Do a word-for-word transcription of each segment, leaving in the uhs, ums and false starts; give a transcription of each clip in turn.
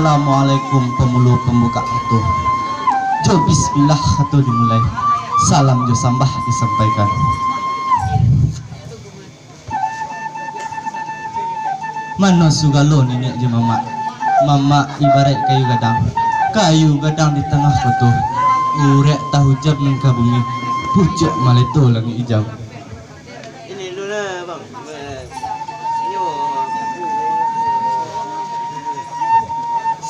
Assalamualaikum, pamulo pambukak kato. Jo bismillah kato dimulai, salam jo sambah disampaikan. Mano sugalo niniak jo mamak? Mamak ibaraik kayu gadang, kayu gadang di tangah koto. Urek tahujam nan ka bumi, pucuak maleto langik ijau.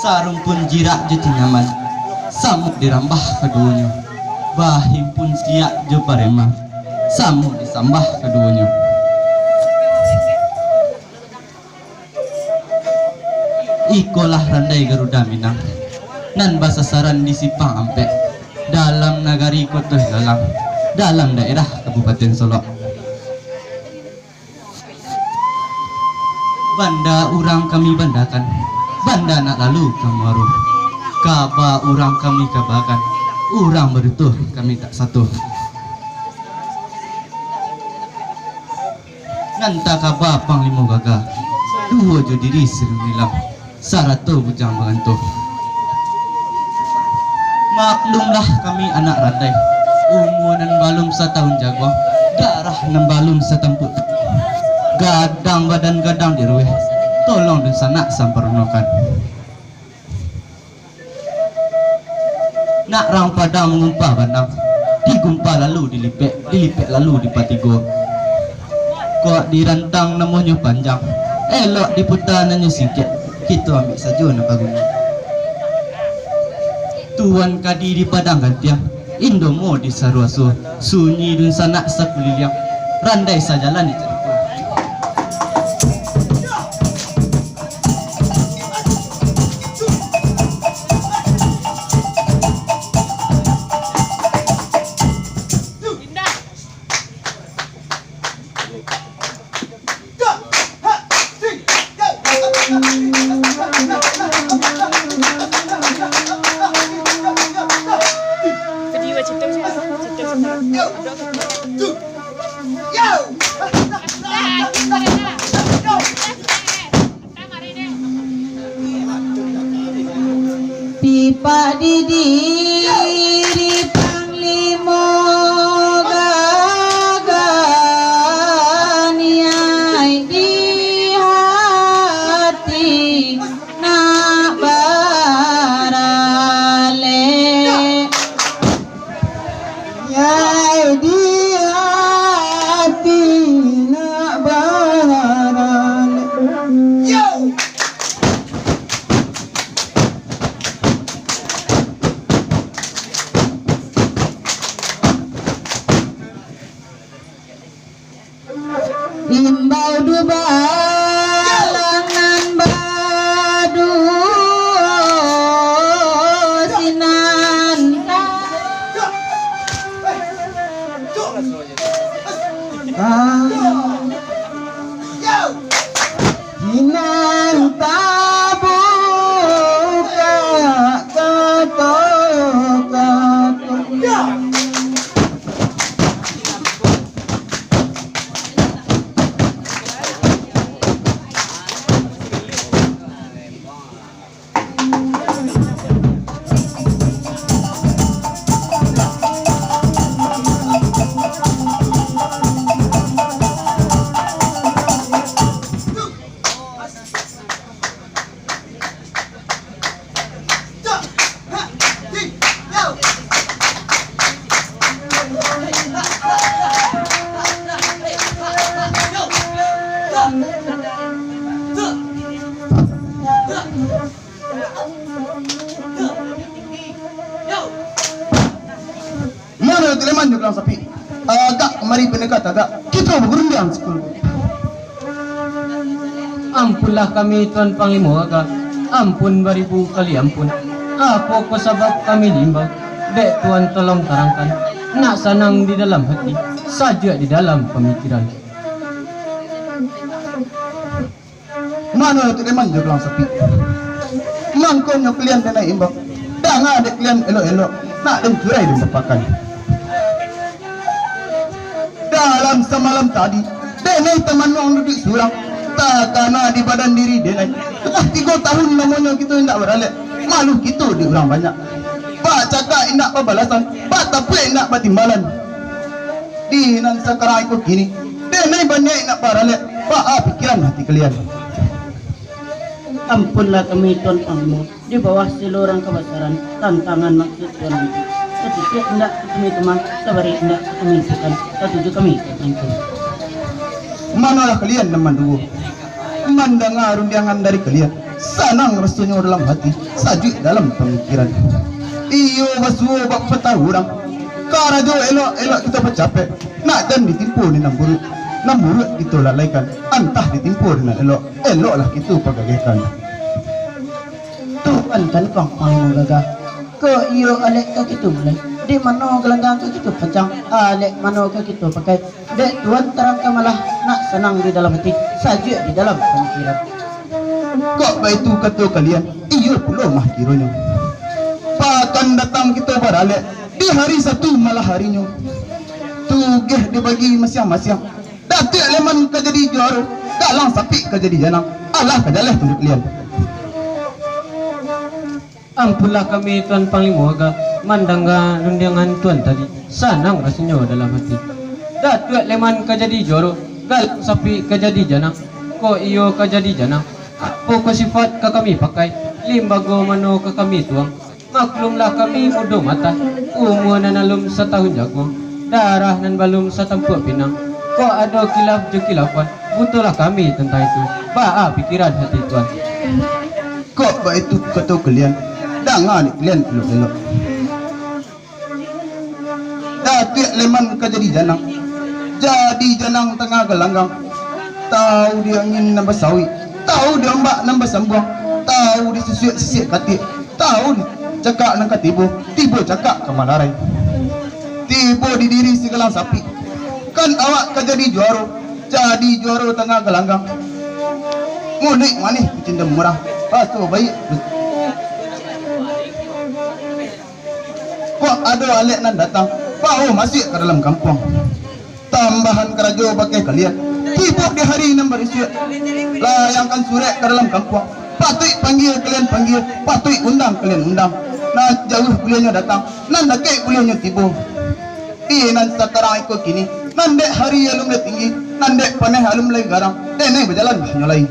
Sarumpun jirak jo cingaman, samuik dirambah kaduonyo. Bahimpun siak jo pareman, samuik disambah kaduonyo. Ikolah randai Garuda Minang, nan basasaran di Simpang Ampek, dalam nagari Koto Ilalang, dalam daerah Kabupaten Solok. Banda urang kami bandakan, banda nak lalu ka Muaro. Kaba urang kami kabakan, urang baduto kami tak sato. Nan takaba Panglimo Gaga, duo jo diri Sirumbilang, sarato Bujang Baganto. Maklumlah kami anak randai, umua nan balum satahun jaguang, darah nan balum satampuak. Gadang badan gadang dirueh, tolong dunsanak samparonokan. Nak rang Padang mangumpa banang, digumpa lalu dilipek, dilipek lalu dipatigo. Kok dirantang namonyo panjang, elok diputa nanyo singkek, kito ambiak sajo nan baguno. Tuan Kadi di Padang Gantiang, indomo di Saruaso, sunyi dunsanak sakuliliang, randai sajalan di Cariko. Tipak di diri Panglimo Gaga, niaik di hati nak baralek. Yai di ati nak baralek. Yo! Imbau dubalang nan baduo sinan. Sinan tabukak kato-kato. Mano Datuak Leman jo Galang Sapik? Agak kamari pandeka tagak, kito bagundiang sikul. Ampunlah kami, Tuan Panglimo Gaga, ampun baribu kali ampun. Apokoh sabab kami diimbau? Dek Tuan tolong tarangkan, nak sanang di dalam hati, sajuak di dalam pamikiran. Mano Datuak Leman jo Galang Sapik? Mangkonyo kalian den naiak imbau. Danga dek kalian elok-elok, nak den curai den bapakan. Dalam samalam tadi, denai tamanuang duduak surang, Takana di badan diri denai. Lah tigo tahun lamonyo kito indak baralek. Malu kito di urang banyak. Bacakak indak babalasan, batapuak indak batimbalan. Di nan sakarang iko kini, denai baniaik nak baralek. Baa pikiran hati kalian? Ampunlah kami, Tuan Panglimo, di bawah silurang kabasaran tantangan maksud Tuan itu. Satitiak indak kami tumah, sabarih indak kami sukan, satuju kami, Tuan Panglimo. Manolah kalian nan manduo? Mandanga rundiangan dari kalian, sanang rasonyo dalam hati, sajuak dalam pamikiran. Iyo basuo bak patah urang, karajo elok-elok kito pacapek, nak jan ditimpo di nan buruak, nan buruak kito lalaikan, antah ditimpo di nan elok, eloklah kito pagagehkan. Tuan kan Tuan Panglimo gagah. Kok iyo alek ka kito mulai? Di mano galanggang ka kito pancang? Alek mano ka kito pakai? Dek Tuan tarang ka malah, nak sanang di dalam hati, sajuak di dalam pamikiran. Kok baitu kato kalian, iyo pulo mah kironyo. Pakan datang kito baralek, di hari Sabtu malah harinyo. Tugeh dibagi masiang-masiang. Datuak Leman ka jadi juaro, Galang Sapik ka jadi janang. Alah ka jaleh tunduak lian. Ampunlah kami, Tuan Panglimo Agak, mandanga rundiangan Tuan tadi. Sanang rasonyo dalam hati. Datuak Leman ka jadi juaro, Galang Sapik ka jadi janang. Kok iyo ka jadi janang, apo ko sifat ka kami pakai? Limbago mano ka kami tuang? Maklumlah kami mudo matah, umua nan alun satahun jaguang, darah nan balun satampuak pinang. Kok ado kilaf jo kilafan, butolah kami tantang itu. Baa pikiran hati Tuan? Kok baitu kato kalian, danga dek kalian elok-elok. Datuak Leman ka jadi janang, jadi janang tangah galanggang. Tahu di angin nan basawik, tahu di ombak nan basambuang, tahu di sisiak-sisiak katik, tahu di cakak nan ka tibo, tibo cakak ka malarai. Tibo di diri si Galang Sapik, kan awak ka jadi juaro, jadi juaro tangah galanggang. Muluik manih kucindan murah, raso baiak. Kok ado alek nan datang, bawo masuak ka dalam kampuang. Tambahan karajo bakeh kalian, tibo di hari nan barisuak, layangkan surek ka dalam kampuang. Patuik panggia kalian panggia, patuik undang kalian undang. Nan jauah buliahnyo datang, nan dakek buliahnyo tibo. Di nan sakarang iko kini, nan dek hari alun lai tinggi, nan dek paneh alun lai garang, denai bajalan hanyo lai.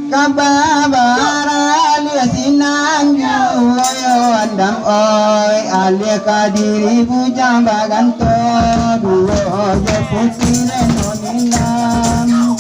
Kaba baralih sinan jo uyo andam, oi, alih ka diri bujang baganto, duo jo puti reno ninam.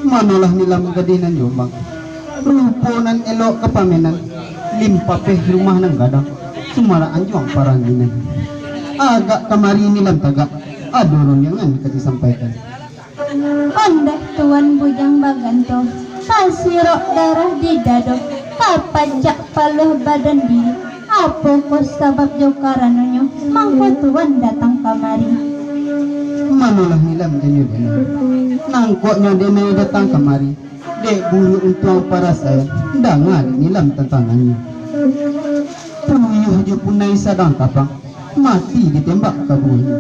Manolah Nilam gadih nan jombang, rupo nan elok ka pamenan, limpapeh rumah nan gadang, sumarak anjuang paranginan. Agak kamari Nilam tagak, ado rundiangan ka disampaikan. Ondeh Tuan Bujang Baganto, tasirok darah di dado, kapacak paluah badan diri. Apokoh sabab jo karanonyo, mangko Tuan datang kamari? Manolah Nilam janyo denai. Nangkoknyo denai datang kamari. Dek buruak untuang parasaian, danga dek Nilam tantangan nyo. Puyuah jo punai sadang tapang, mati ditembak kabuahnyo.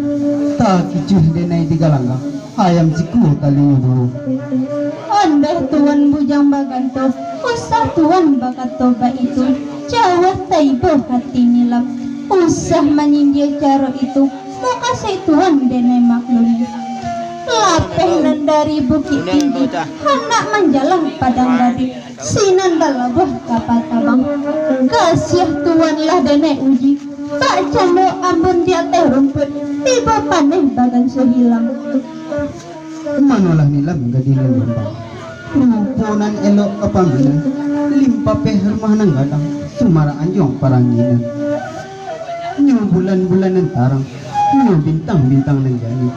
Takicuah denai di galanggang, ayam sikua talinyo duo. Ondeh Tuan Bujang Baganto, usah Tuan bakato baitu. Jauah taibo hati Nilam, usah manyindia caro itu. Mukasuik Tuan denai maklumi. Lapeh nan dari Bukik Tinggi, handak manjalang Padang Gadih, sinan balabuah kapa tabang. Kasiah Tuan lah denai uji, bakcando ambun di ateh rumpuik, tibo paneh baganso hilang. Manolah Nilam gadih nan jombang. Rupo nan elok ka pamanang, limpapeh rumah nan gadang, sumarak anjuang paranginan. Nyo bulan-bulan nan tarang, nyo bintang-bintang nan janiah,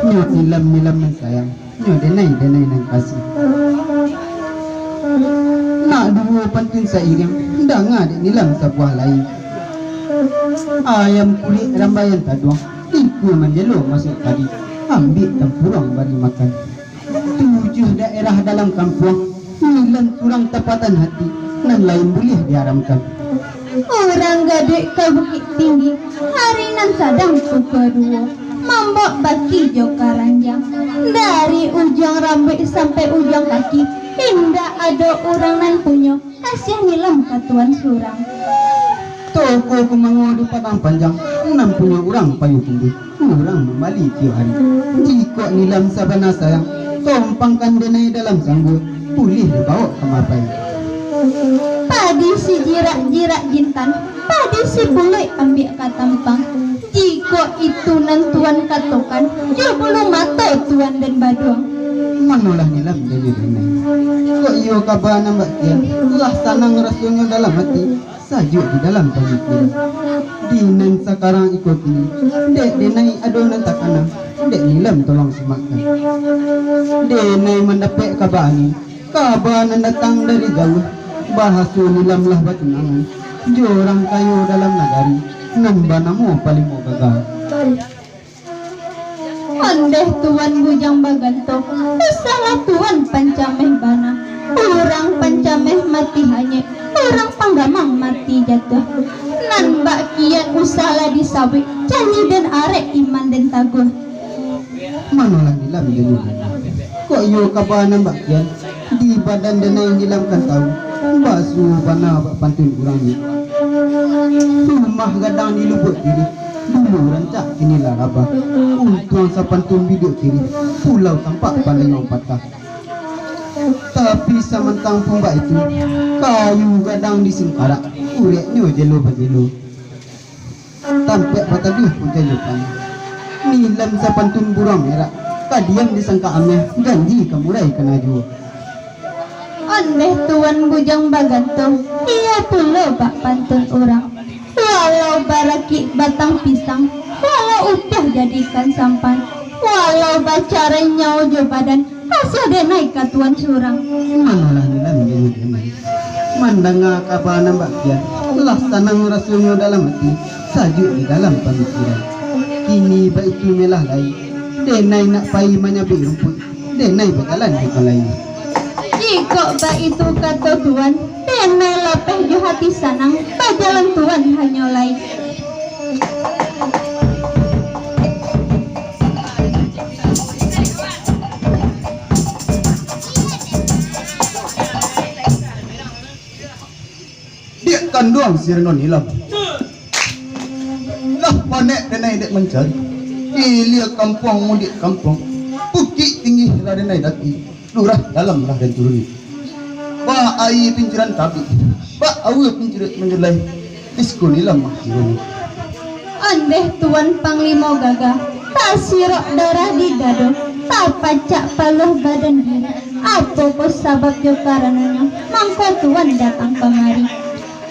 nyo Nilam-Nilam nan sayang, nyo denai-denai nan kasiah. Nak duo pantun sairiang, danga dek Nilam sabuah lai. Ayam kulik rambaian taduang, ikua manjelo masuak padi, ambiak tampuruang bari makan. Tujuah daerah dalam kampuang, Nilam surang tapatan hati, nan lain buliah diaramkan. Urang gadek ka Bukik Tinggi, hari nan sadang pukua duo, mambok baki jo karanjang. Dari ujuang rambuik sampai ujuang kaki, indak ado urang nan punyo, kasiah Nilam ka Tuan surang. Toko kumango di Padang Panjang, nan punyo urang payu tumbuih, urang mambali tiok hari. Jikok Nilam sabana sayang, tompangkan denai dalam sanggua, buliah dibaok ka mapai. Padi sijirak-jirak jintan, padi sipuluik ambiak ka tampang. Jikok itu nan Tuan katokan, jo bulu mato Tuan den baduang. Manolah Nilam janyo denai. Kok iyo kaba nan bak kian, lah sanang rasonyo dalam ati, sajuak di dalam pamikiran. Di nan sakarang iko kini, dek denai ado nan takana, dek Nilam tolong simakkan. Denai mandapek kaba angin, kaba nan datang dari jauah, bahaso Nilam lah batunangan jo urang kayo dalam nagari, nan banamo Palimo Gaga. Ondeh Tuan Bujang Baganto, usahlah Tuan pancameh bana. Urang pancameh mati hanyek, urang panggamang mati jatuah. Nan bak kian usahlah disabuik, janji den arek iman den taguah. Manolah Nilam janyo denai. Kok iyo kaba nan bak kian, di badan denai Nilam kan tau, basuo bana bak pantun urang ni. Rumah gadang di Lubuak Tirih, dulu rancak kini lah rabah. Untuang sapantun biduak tirih, pulau tampak pandai urang patah. Tapi samantang pun baitu, kayu gadang di singkarak, ureknyo jelo bajelo. Tampek batabiah ujan jo paneh. Nilam sapantun buruang merak, ka diam di sangka ameh, janji ka murai kana juo. Ondeh Tuan Bujang Baganto, iyo pulo bak pantun urang. Walau barakik batang pisang, walau upah jadikan sampan, walau bacarai nyawo jo badan, kasiah denai ka Tuan surang. Manolah Nilam janyo denai. Mandanga kaba nan bak kian, lah sanang rasonyo dalam ati, sajuak di dalam pamikiran. Kini baitu melah lai, denai nak pai manyabik rumpuik, denai bajalan di malai. Jikok baitu kato Tuan, denai lapeh jo hati sanang, bajalan Tuan hanyo lai. Diak kanduang si Reno Nilam. Lah panek denai dek mancari. Ilia kampuang mudiak kampuang. Bukik Tinggi lah denai daki. Lurah Dalam lah den turuni. Bak aia pinciran tabik, bak aua pinciran manjulai, di siko Nilam mah kirunyo. Ondeh Tuan Panglimo Gagah, tasirok darah di dado, tapacak paluah badan diri. Apokoh sabab jo karanonyo, mangko Tuan datang kamari?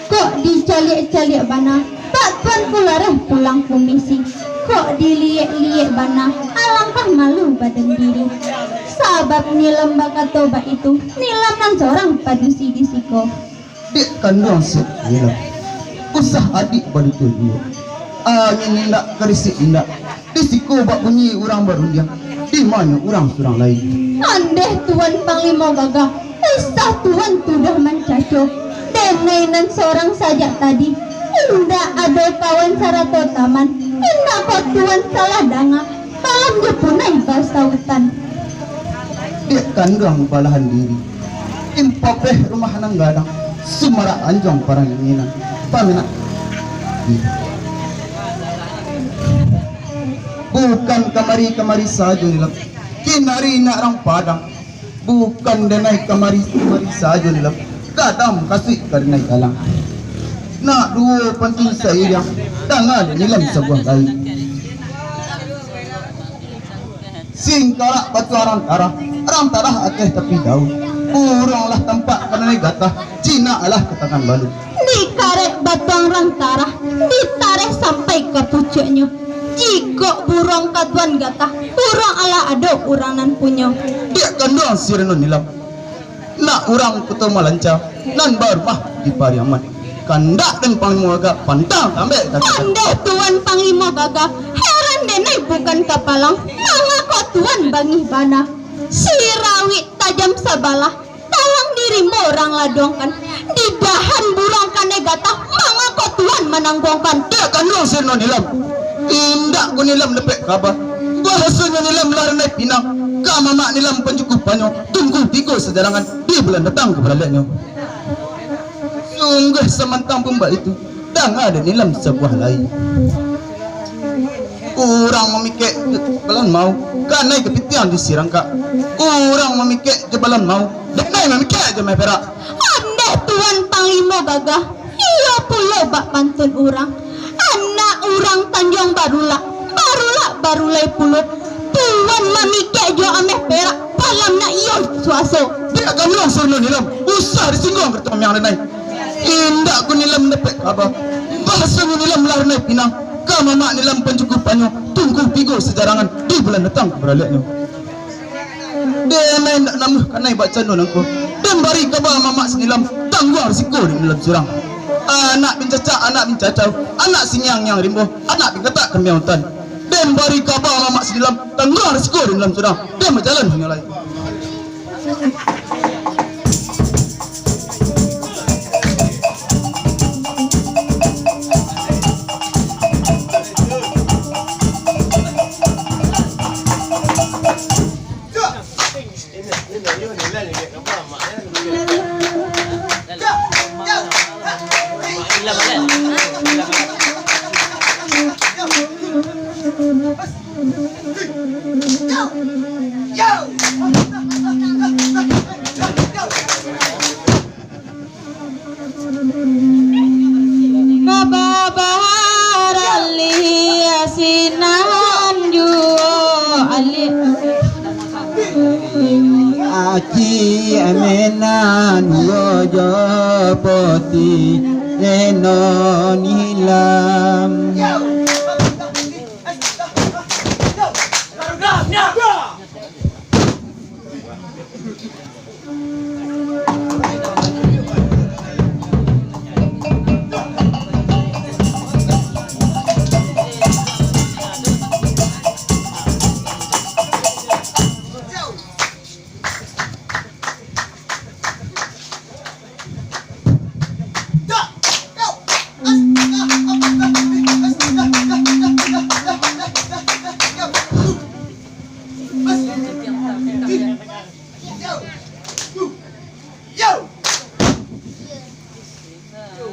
Kok dicaliak-caliak bana, bak Tuanku lareh pulang kumisi. Kok diliek-liek bana, alangkah malu badan diri. Sabab Nilam bakato baitu, Nilam nan sorang padusi di siko. Dek kanduang si Nilam, usah adik baduto juo. Angin indak, karisik indak, Di siko bak bunyi urang barundiang, di mano urang surang lai. Andeh Tuan Panglimo Gagah, usah Tuan tuduah mancaco. Denai nan sorang sajak tadi, indak ado kawan sarato taman. Indak ko Tuan salah danga, malam jo punai basautan. Dek kanduang balahan diri, impapeh rumah nan gadang, sumarak anjuang paranginan. Pamenak. Bukan kamari-kamari sajo Nilam, kinari nak rang Padang. Bukan denai kamari-kamari sajo Nilam, gadang kasuik ka denai galang. Nak duo pantun sairiang, danga dek Nilam sabuah lai. Singkarak batuang rang tarah, rang tarah ateh tapi daun. Buruang lah tampak ka denai gatah, jinak lah ka tangan balu. Dikarek batuang rang tarah, ditareh sampai ka pucuaknyo. Jikok buruang ka Tuan gatah, buruang alah ado urang nan punyo. Dek kanduang si Reno Nilam, nak urang Kuto Malanca, nan barumah di Pariaman. Kandak den Panglimo Gagah, pantang tambek kaki. Andeh Tuan Panglimo Gagah, heran denai bukan kapalang, mangako Tuan bangih bana. Sirawik tajam sabalah, talang di rimbo urang laduangkan, di dahan buruang kanai gatah, mangako Tuan manangguangkan. Dek kanduang si Reno Nilam, indak ko Nilam dapek kaba, bahasonyo Nilam lah ranai pinang, ka mamak Nilam pancukupannyo, tunggu tigo sajarangan, di bulan datang ka baraleknyo. Sungguah samantang pun baitu, danga dek Nilam sabuah lai. Urang mamikek jo balan mau, kanai kapitiang di sirangkak. Urang mamikek jo balan mau, denai mamikek jo ameh perak. Andeh Tuan Panglimo Gagah, iyo pulo bak pantun urang. Anak urang Tanjuang Barulak, barulak barulai pulo. Tuan mamikek jo ameh perak, palam nak iyo suaso. Dek kanduang si Reno Nilam, usah disingguang karato mamiang denai. Indak ko Nilam dapek kaba, bahasonyo Nilam lah ranai pinang, ka mamak Nilam pancukupannyo, tunggu tigo sajarangan, di bulan datang ka baraleknyo. Denai indak namuah kanai bakcando nangko, den bari kaba mamak si Nilam, tangguang risiko dek Nilam surang. Anak bin cacak, anak bin cacau, anak singiang-ngiang rimbo, anak bin katak kambiang utan. Den bari kaba mamak si Nilam, tangguang risiko dek Nilam surang, den bajalan hanyo lai. Kababaharan lih asinan juo alih. Aci amenan juo jo poti Reno Nilam.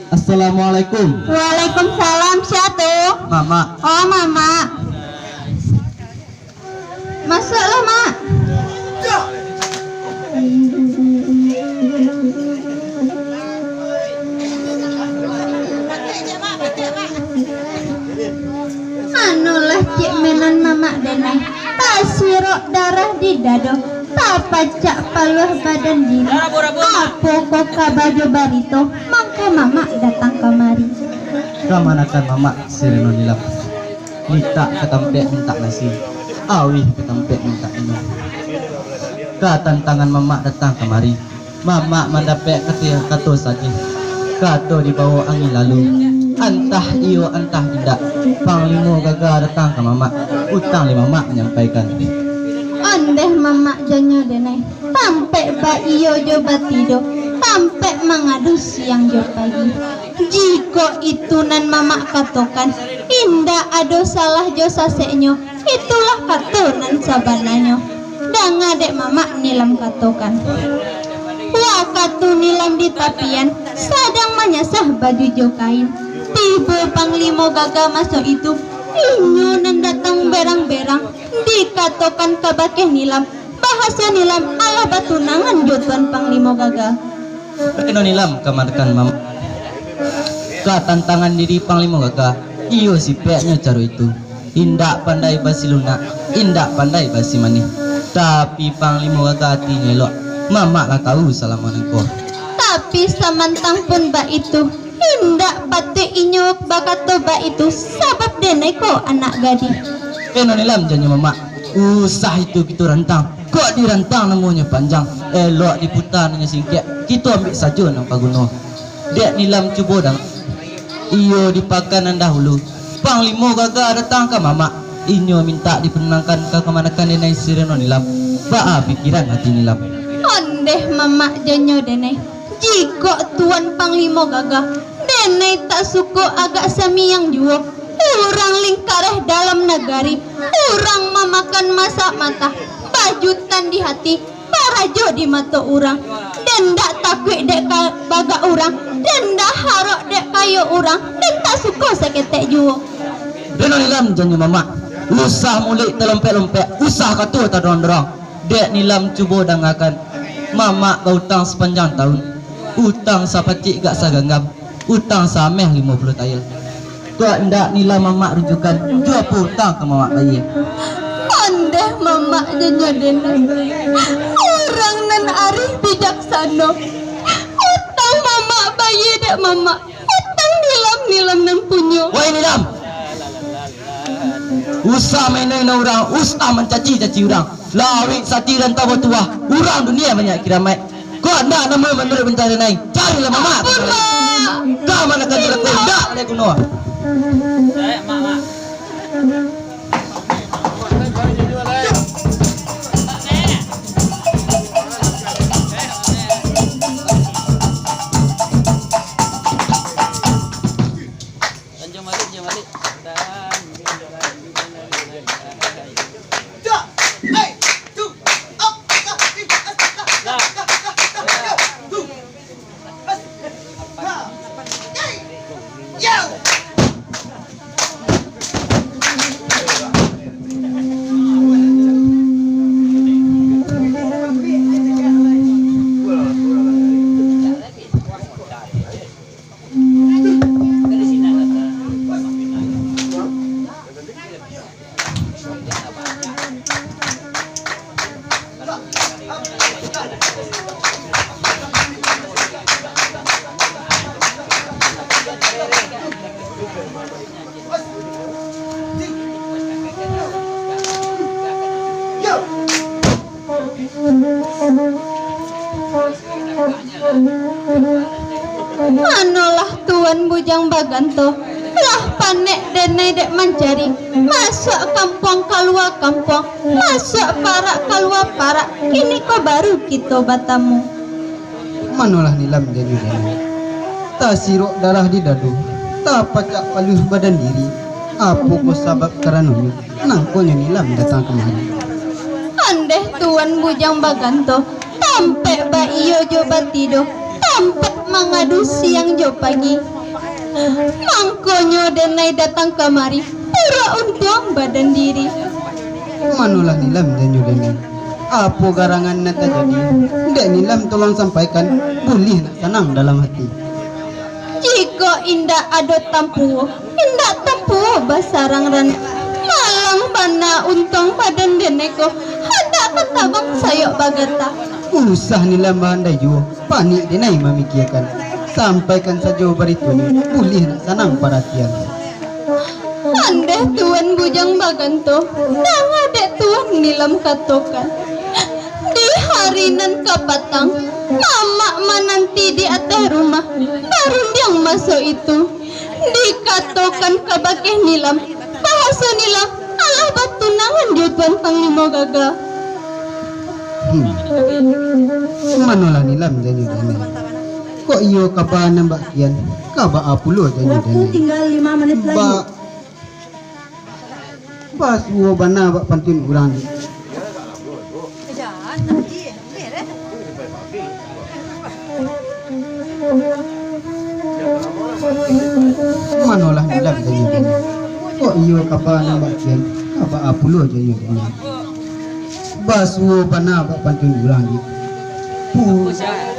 Assalamualaikum. Waalaikumsalam. Sia tu? Mamak. Oh, mamak. Masuaklah, Mak. Manolah ciek menan mamak denai, tasirok darah di dado, tapacak paluah badan diri. Apo ko kaba jo barito, mangko mamak datang kamari? Kamanakan mamak si Reno Nilam? Litak ka tampek mintak nasi, auih ka tampek mintak minun. Ka tantangan mamak datang kamari, mamak mandapek kato, kato sagih, kato dibawo angin lalu. Antah iyo, antah indak, Panglimo Gaga datang ka mamak, utang di mamak manyampaikan. Ondeh mamak janyo denai, tampek baiyo jo batido, tampek mangadu siang jo pagi. Jikok itu nan mamak katokan, indak ado salah jo saseknyo, itulah kato nan sabananyo. Danga dek mamak Nilam katokan. Wakatu Nilam di tapian, sadang manyasah baju jo kain. Tibo Panglimo Gaga maso itu, inyo nan datang berang-berang, dikatokan kabake Nilam, bahaso Nilam alah batunangan jo Tuan Panglimo Gaga. Keno Nilam ka manakan mamak, ka tantangan diri Panglimo Gaga, iyo sipeknyo caro itu. Indak pandai basilunak, indak pandai basimanih. Tapi Panglimo Gaga atinyo elok, mamak lah tahu salamo nangko. Tapi samantang pun baitu, indak patuik inyo bakato baitu, sabab denai ko anak gadih. Keno Nilam janyo mamak, usah itu kito rantang. Kok dirantang namonyo panjang, elok diputa namonyo singkek, kito ambiak sajo nan paguno. Dek Nilam cubo danga. Iyo di pakan nan dahulu, Panglimo Gaga datang ka mamak. Inyo mintak dipananangkan ka kamanakan denai si Reno Nilam. Baa pikiran ati Nilam? Ondeh mamak janyo denai, jikok Tuan Panglimo Gaga, denai tak suko agak samiang juo. Urang lingkareh dalam nagari, urang mamakan masak matah, bajutan di hati, barajo di mato urang. Den ndak takuik dek ka-, bagak urang, den ndak harok dek kayo urang, den tak suko saketek juo. Reno Nilam janyo mamak, usah muluik talompek-lompek, usah kato tadorong-dorong. Dek Nilam cubo dangakan, mamak bautang sapanjang taun, utang sapacik gak saganggam, utang saameh limo puluah tayel. Kok indak Nilam mamak runjukan, juo pulo utang ka mamak bayie. Ondeh mamak janyo denai, urang nan arih bijaksano. Utang mamak bayie dek mamak, utang Nilam, Nilam nan punyo. Wai Nilam! Usah maino-ino urang, usah mancaci-caci urang. Lawik sati rantau batuah, urang dunia banyak kiramaik. Kok ndak namuah manuruik bantah denai, carilah mamak. Ampun, Mak. Ka manakan cilako, ndak ado guno. Lanjut balik, lanjut balik. Dan Manolah Tuan Bujang Baganto, lah panek denai dek mancari, masuak kampuang kalua kampuang, masuak parak kalua parak, kini ko baru kito batamu. Manolah Nilam janyo denai, tasirok darah di dado, tapacak paluah badan diri, apo ko sabab karanonyo? Nangkonyo Nilam datang kamari. Andeh Tuan Bujang Baganto, tampek baiyo jo batido, tampek mangadu siang jo pagi. Mangkonyo denai datang kamari, pura untuang badan diri. Manolah Nilam janyo denai. Apo garangan nan tajadi? Dek Nilam tolong sampaikan, buliah nak sanang dalam hati. Jikok indak ado tampuo, indak tampuo basarang ranah. Malang bana untuang badan denai ko, handak ka tabang sayok bagata. Usah Nilam baandai juo, panek denai mamikiakan. Sampaikan sajo baritonyo, buliah nak sanang paratian. Andeh Tuan Bujang Baganto, danga dek Tuan Nilam katokan. Di hari nan kapatang, mamak mananti di ateh rumah, barundiang maso itu. Di Dikatokan kabake Nilam, bahaso Nilam alah batunangan jo Tuan Panglimo Gaga. Hmm. Manolah Nilam janyo dek inai. Kok iyo kaba nan bak kian, ka baa pulo janyo dek inai. Waktu tinggal lima menit lagi. Ba-, basuo bana bak pantun urang tu. Manolah Nilam janyo dek inai. Kok iyo kaba nan bak kian, ka baa pulo janyo dek inai. Basuo bana bak pantun urang tu. Pu-,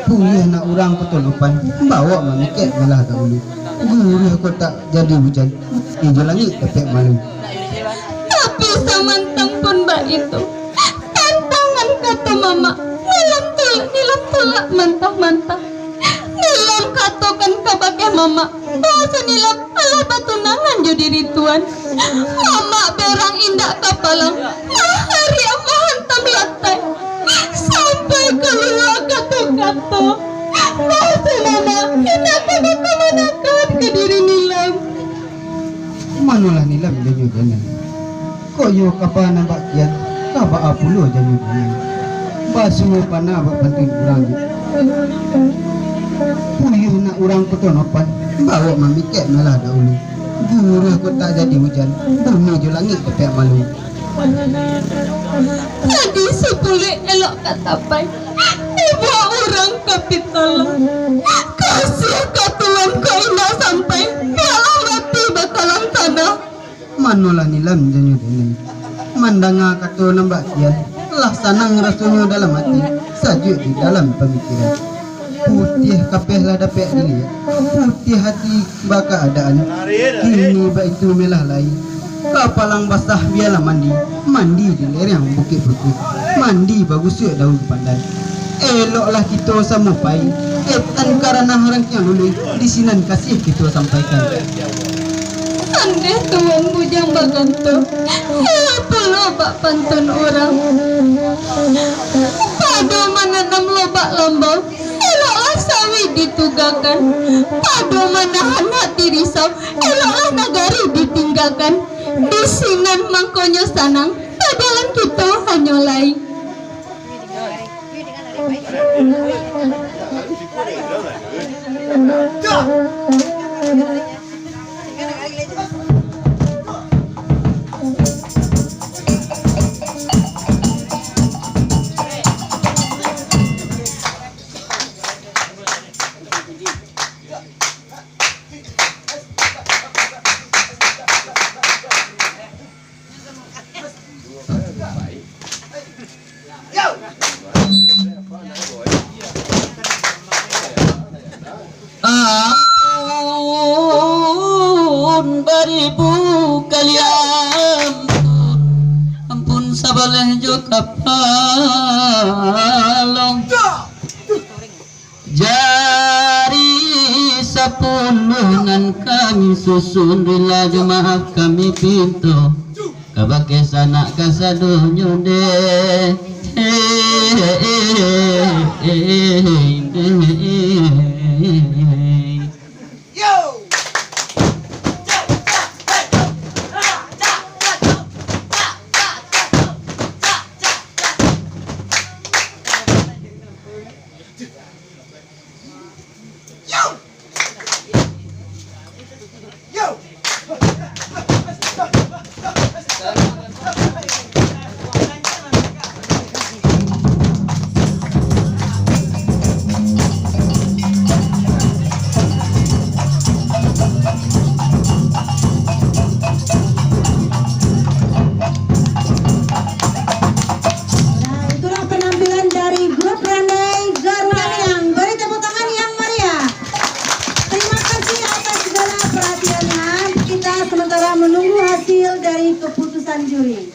puyuah nak urang Koto Nopan, bawok mamikek malah dahulu. Guruah kok tak jadi ujan, ijo langik dapek malu. Tapi samantang pun baitu, tantangan kato mamak, Nilam tulak, Nilam tulak mantah-mantah. Nilam katokan kabake mamak, bahaso Nilam alah batunangan jo diri tuan. Mamak berang indak ka palang, mahariak mahantam lantai, sampai kalua kato-kato. Bahaso mamak indak ka bakamanakan ka diri Nilam. Manolah Nilam janyo dek inai. Kok iyo kaba nan bak kian, ka baa pulo janyo dek inai. Basuo bana bak pantun urang tu. Puyuah nak urang Koto Nopan, bawok mamikek malah dahulu. Guruah kok tak jadi ujan, bumi jo langik dapek malu. Jadi si Puluik elok ka tapai, dibuek urang ka pitaloh. Kasiah ka tuan kok indak sampai, bialah mati bakalang tanah. Manolah Nilam janyo dek inai. Mandanga kato nan bak kian, lah sanang rasonyo dalam ati, sajuak di dalam pamikiran. Putiah kapeh lah dapek diliek, putiah ati bakaadaan. Kini baitu malah lai, ka palang basah bialah mandi, mandi di lereng Bukik Putuih, mandi bagusuak daun pandan. Eloklah kito samo pai, etan ka ranah rangkiang luluih, di sinan kasiah kito sampaikan. Andeh tuan bujang baganto, elok pulo bak pantun urang. Pado mananam lobak lambau, eloklah sawi ditugakan. Pado manahan hati risau, eloklah nagari ditinggakan. Di sinan mangkonyo sanang, pajalan kito hanyo lai. Ampun baribu kali ampun, ampun sabaleh jo kapalo. Jari sapuluah nan kami susun, rila jo maaf kami pinto, kabake sanak kasadonyo deh. Nah, itulah penampilan dari grup Randai Garuda Riang. Beri tepuk tangan yang meriah. Terima kasih atas segala perhatiannya. Kita sementara menunggu hasil dari keputusan juri.